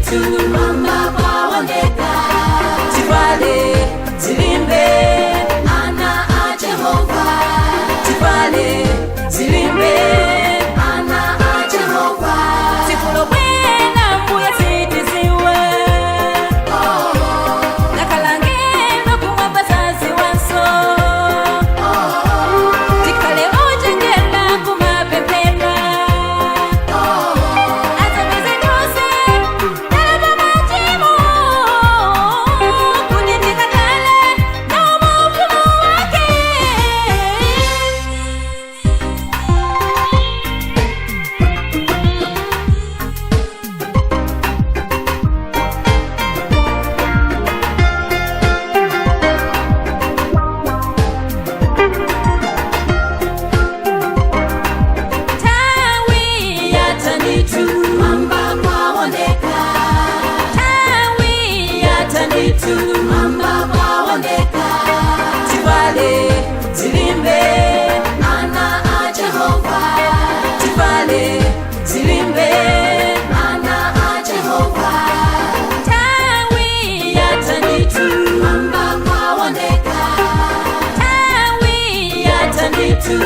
Ndithu mamba kwaoneka. Tivale tilimbe, ana a Jehova. Tivale tilimbe, ana a Jehova. Tsiku lobwela Mbuye sitidziwa, ngakhale angelo kumwamba sadziwanso. Tikhale ochenjera kumapemphera, adzapeze tonse talapa machimo, kuti tikakhale nawo mu ufumu wake. Nthawi Yatha ndithu mamba kwaoneka. Nthawi Yatha ndithu mamba kwaoneka. Tivale tilimbe, ana a Jehova. Tivale tilimbe, ana a Jehova. Nthawi Yatha ndithu mamba kwaoneka. Nthawi Yatha ndithu.